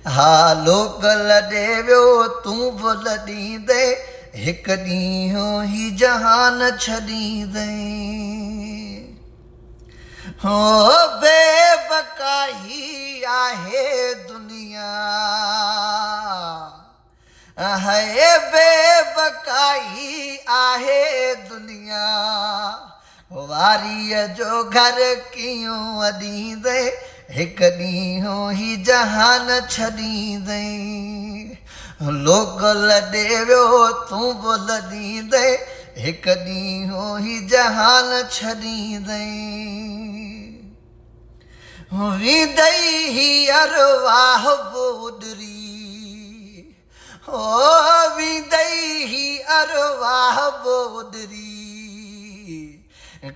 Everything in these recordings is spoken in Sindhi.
ها لوڪ لڏي ويو تون به لڏيندين، هڪ ڏينهن هي جهان ڇڏيندين. هو بي بقا هي آهي دنيا. هي بي بقا هي آهي دنيا. واريء جو گهر ڪيئن اڏيندين، هڪ ڏينهن هي جهان ڇڏيندين. لوڪ لڏي ويو تون به لڏيندين، هڪ ڏينهن هي جهان ڇڏيندين. ويندئي هي ارواح به اڏري، هو ويندئي هي ارواح به اڏري.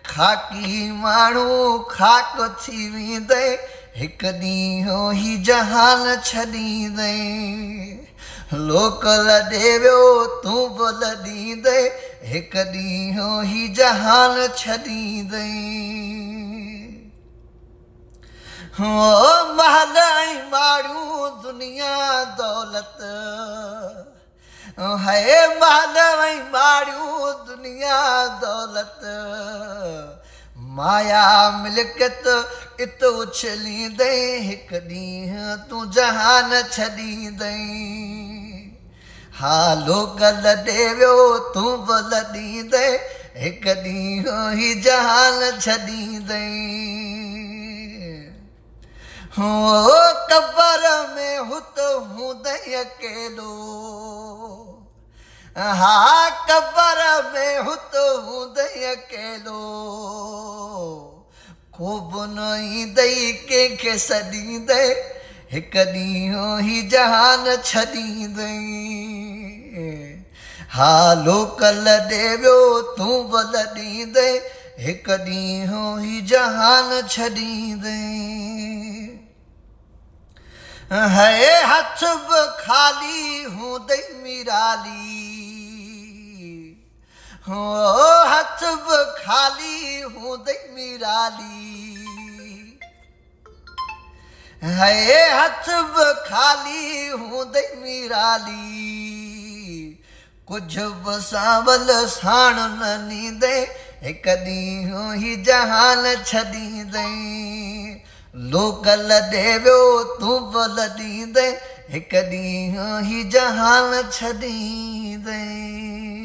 خاڪي ماڻهو خاڪ ٿي ويندين، هڪ ڏينهن هي جهان ڇڏيندين. لوڪ لڏي ويو تون به لڏيندين، هڪ ڏينهن هي جهان ڇڏيندين. هو محل ۽ ماڙيون دنيا دولت، هي محل ۽ ماڙيون دنيا دولت. مايا ملڪيت ات اڇليندين، هڪ ڏينهن تون جهان ڇڏيندين. ها لوڪ لڏي ويو تون به لڏيندين، هڪ ڏينهن هي جهان ڇڏيندين. هو قبر ۾ هت هوندين اڪيلو، ها قبر ۾ هت هوندين اڪيلو. ڪو به نه ايندئي ڪنهن کي سڏيندين، هڪ ڏينهن هي جهان ڇڏيندين. ها لوڪ لڏي ويو تون به لڏيندين، هڪ ڏينهن هي جهان ڇڏيندين. هي هٿ به خالي هوندئي ميرالي، هو هٿ به خالي هوندئي ميرالي. هي هٿ به خالي هوندئي ميرالي. ڪجهه به سانول ساڻ نه نيندين، هڪ ڏينهن هي جهان ڇڏيندين. لوڪ لڏي ويو تون به لڏيندين، هڪ ڏينهن هي جهان ڇڏيندين.